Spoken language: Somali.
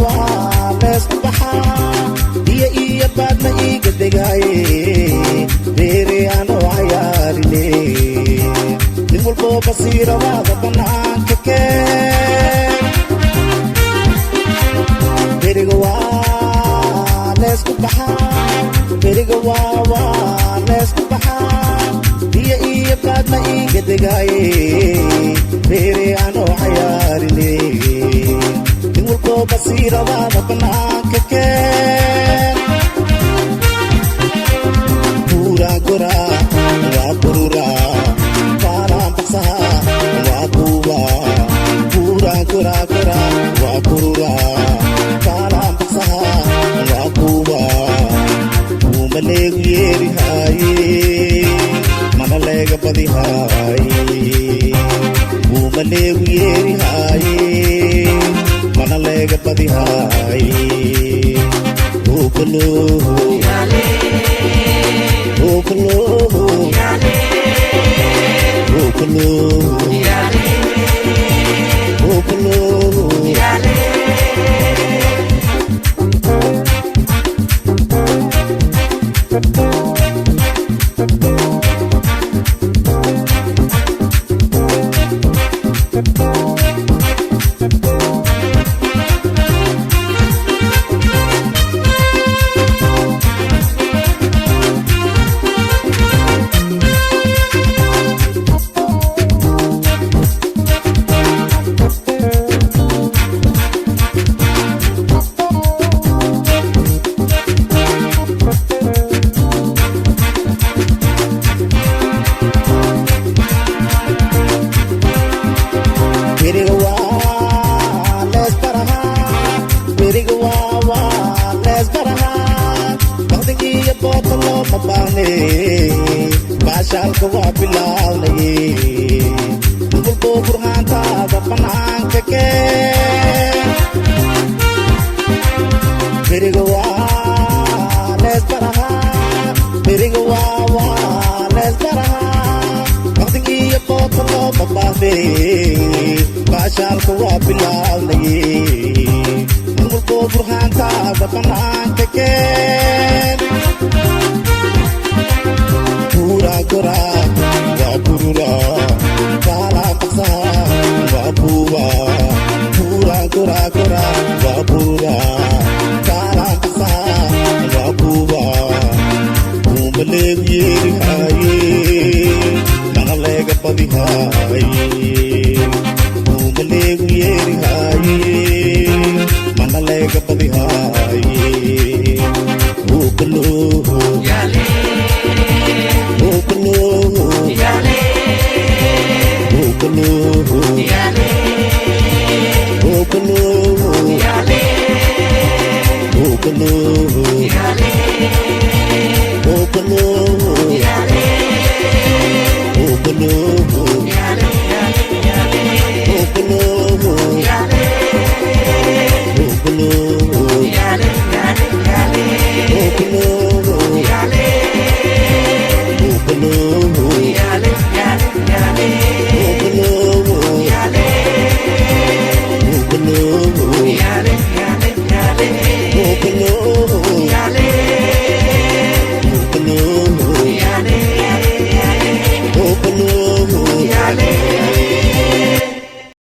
Waa leesku baxaa, biyo iyo baadna iiga degaaye, beere anoo cayaarine. Nin walboo basiiradaada bannaanka keen. Beriga waa leesku baxaa, beriga waa leesku baxaa, biyo iyo baadna iiga degaaye, beere anoo cayaarine. Nin walboo basiiradaada bannaanka keen. Buuraa goraa waa bururaa, baaraan baqsaha waa buubaa. Buuraa goraa goraa waa bururaa, baaraan baqsaha waa buubaa. Buuma leegu yeerihaaye, mana leega badihaaye. Buuma leegu yeerihaaye, mana leega badihaaye. Ookalo, ookalo, ookalo, ookalo. Beriga waa leesbarahaa, beriga waa leesbarahaa. Bakdig iyo boota looma baahne, baashaalka waa bilaawnay. Walboo burhaantaada bannaanka keen. Beriga waa leesbarahaa, beriga waa leesbarahaa. Bakdig iyo boota looma baahne, baashaalka waa bilaawnay. Walboo burhaantaada bannaanka keen. Buuraa goraa waa bururaa, baalaan baqsaha waa buubaa. Buuraa goraa goraa waa bururaa, baalaan baqsaha waa buubaa. Buuma leegu yeerihaaye, mana leega badihaaye. Buuma leegu yeerihaaye, mana leega badihaaye. Ookalo, ookalo, ookalo, ookalo, ookalo, ookalo, ookalo, ookalo, ookalo, ookalo, ookalo, ookalo, ookalo, ookalo.